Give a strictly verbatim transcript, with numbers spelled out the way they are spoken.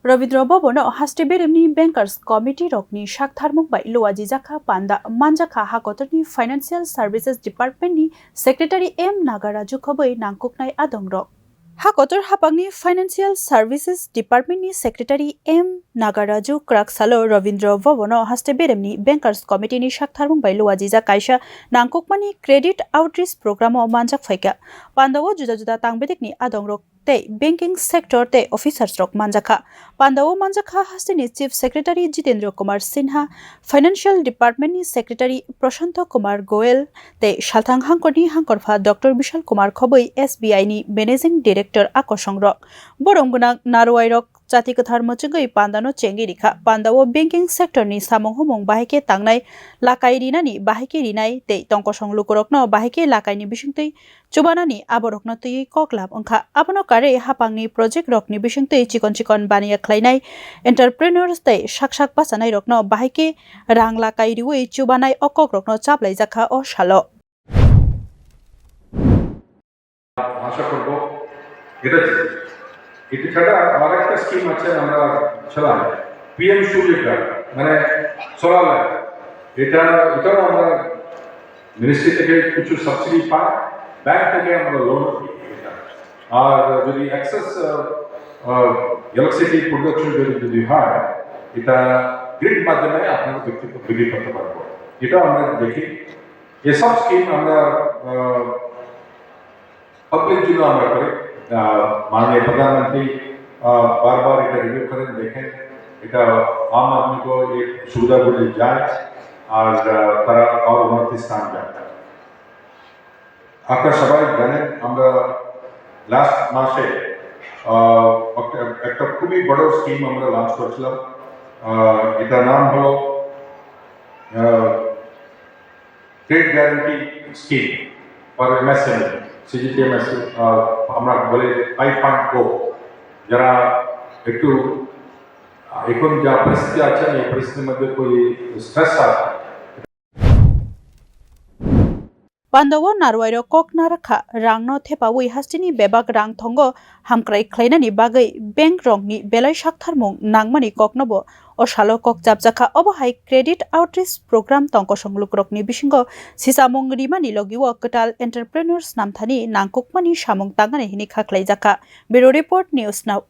Rabindra Bhavan o haste beremni Bankers Committee rokni saktharmung bai luajijakha panda manjakha hakotorni Financial Services Department ni Secretary M Nagaraju khoboi nangkuknai adongrok. Hakotor hapangni Financial Services Department ni Secretary M Nagaraju kwrak salo Rabindra Bhavan o haste beremni Bankers Committee ni saktharmung bai luajijak kaisa nangkukmani Credit Outreach Program o manjak phaikha. Panda o juda juda tangbedekni adongrok tei banking sector tei officers rok manjakha. Panda o manjakha hasteni Chief Secretary Jitendra Kumar Sinha, Financial Department ni Secretary Prashanto Kumar Goel tei salthang hangkorni hangkorpha Doctor Bishal Kumar khoboi S B I ni Managing Director a kosong rok. Borok gwnang narwai rok chati kwthar mwchwngwi panda no chengwi rikha. Panda o banking sector ni samung humung bahai khe tangnai lakai rinani bahai khe rinai tei tongkosong lukurokno bahai khe lakaini bisingtwi chubanani aborokno twiwi kok lab wngkha. Abono karwi hapangni project rokni bisingtwi chikon chikon baniya khlainai entrepreneurs tei sak sak bachanairokno bahai khe rang lakai riwi chubanai o kokrokno chaplaijakha o salo. আশা করব এটা এটা ছাড়া আর একটা স্কিম আছে আমরা চালাই, পিএম সূর্যঘর, মানে সোলার লাইট। এটা এটাও আমরা মিনিস্ট্রি থেকে কিছু সাবসিডি পায়, ব্যাংক থেকে আমরা লোন পাই। আর যদি এক্সেস ইলেকট্রিসিটি প্রোডাকশন যদি যদি হয়, এটা গ্রিড মাধ্যমে আপনারা বিক্রি বিক্রি করতে পারবো। এটা আমরা দেখি। এসব স্কিম আমরা পাবলিক জন্য আমরা করি। মাননীয় প্রধানমন্ত্রী বারবার এটা রিভিউ করেন, দেখেন এটা আম আদমিকে এই সুবিধাগুলি যায়, আর তারা আরো উন্নতি স্থান যায়। আপনারা সবাই জানেন, আমরা লাস্ট মাসে একটা খুবই বড় স্কিম আমরা লঞ্চ করেছিলাম। এটার নাম হলো credit guarantee scheme for MSME, সিজিটিএমএসএমই, আমরা বলি ফাইভ পয়েন্ট ফোর। যারা একটু এখন যা পরিস্থিতি আছে, এই পরিস্থিতির মধ্যে খুবই স্ট্রেস আছে। Panda o narwai rok kok narakha rang no thepawi hasteni bebak rang thongo hamkrai khlainani bagwi bank rok ni belai saktharmung nangmani kok no bo o salo kok chapjakha. Obo hai Credit Outreach Program tongkosong lukurokni bisingo sisamung rimani logi o kwtal entrepreneurs namthani nangkukmani samung tangnani hini kha khlaijakha. Bureau Report, News Now.